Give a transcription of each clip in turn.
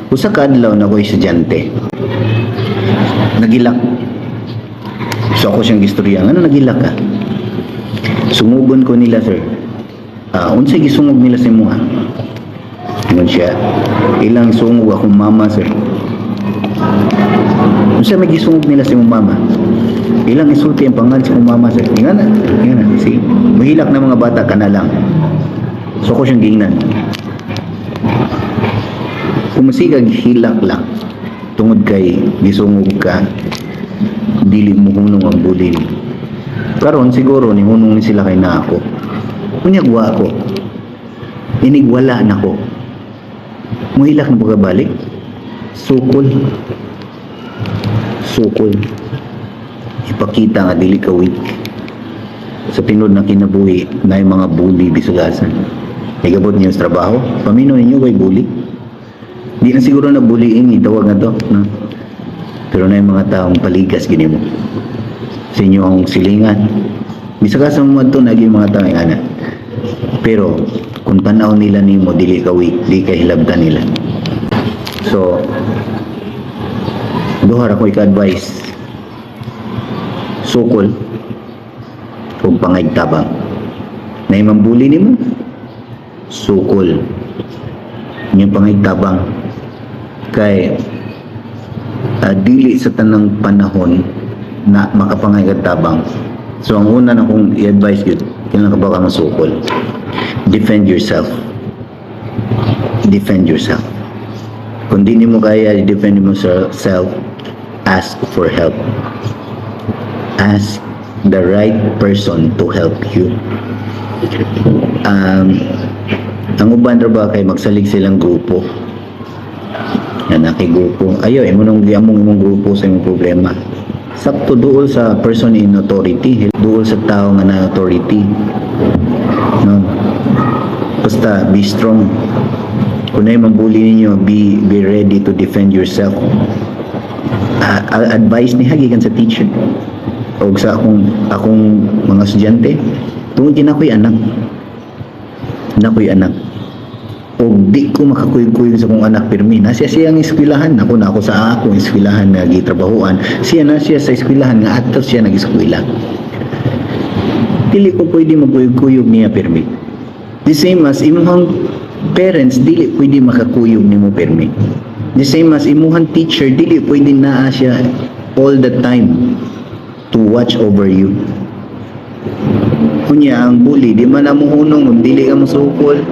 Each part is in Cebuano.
Usa ka adlaw na ko'y estudyante. Naghilak. So ako siyang gistorya, "Ano naghilak ka?" "Sungugon ko nila, sir." "Ah, unsay gisungog nila sa imuha?" Ingon siya, "Ilang sungog akong mama, sir." "Unsa may gisungog nila sa imong mama?" "Ilang isulti ang pangalan sa imong mama, sir." Ingana, ingana. Si, muhilak na mga bata ka na lang. So ako siyang giingnan. Kung masigag hilak lang, tungod kay gisungog ka, dili mo hunong ang bullying. Karon siguro ni hunong ni sila kay naa ko. Unyag wa ko. Inig wala na ko. Muhilak na pagkabalik. Sukol. Sukol. Ipakita nga dili ka weak. Sa tinuod na kinabuhi na yung mga bully bisag asa. Igabot niyo sa trabaho, pamino ninyo kay bully. Di na siguro na bullying itawag na to, no? Pero na yung mga taong paligas gini mo. Sa inyo ang silingan. Bisag asa mo to naging mga taong ana. Pero kung tanaw nila nimo dili ka weak, di ka hilabtan nila. So duha ra ko ika-advise. Sukol ug pangayg tabang. Nay mambully nimo, sukol. Yung pangayg tabang kay dili sa tanang panahon na makapangay kag tabang. So ang una na kong i-advise gyud, kailangan ka ba ka masukol. Defend yourself. Defend yourself. Kung di nimo kaya i-defend mo self, ask for help. Ask the right person to help you. Ang uban ra ba kay magsalig silang grupo. Yan kay grupo. Ayo, imo nang giamong imong grupo sa imong problema. Sakto duol sa person in authority, duol sa tao nga na authority. No. Basta be strong. Kung naay mambully ninyo, be ready to defend yourself. Advice ni gikan sa teacher o sa akong mga estudyante tungod din ako'y anak na ako'y anak o di ko makakuyog-kuyog sa akong anak pirmi na siya siyang eskwelahan. Ako na ako sa akong eskwelahan nga gitrabahuan, siya na siya sa eskwelahan nga adto siya nag-eskwela. Dili ko pwede magkuyog-kuyog niya pirmi, the same as imuhang parents dili pwede makakuyog nimo pirmi, the same as imuhang teacher dili pwede naa siya all the time to watch over you. Unya ang bully di man na mohunong kung dili ka mosukol.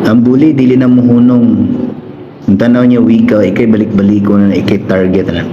Ang bully dili na mohunong. Ang tanaw niya weak ka, ikay balik-baliko na, ikay target na.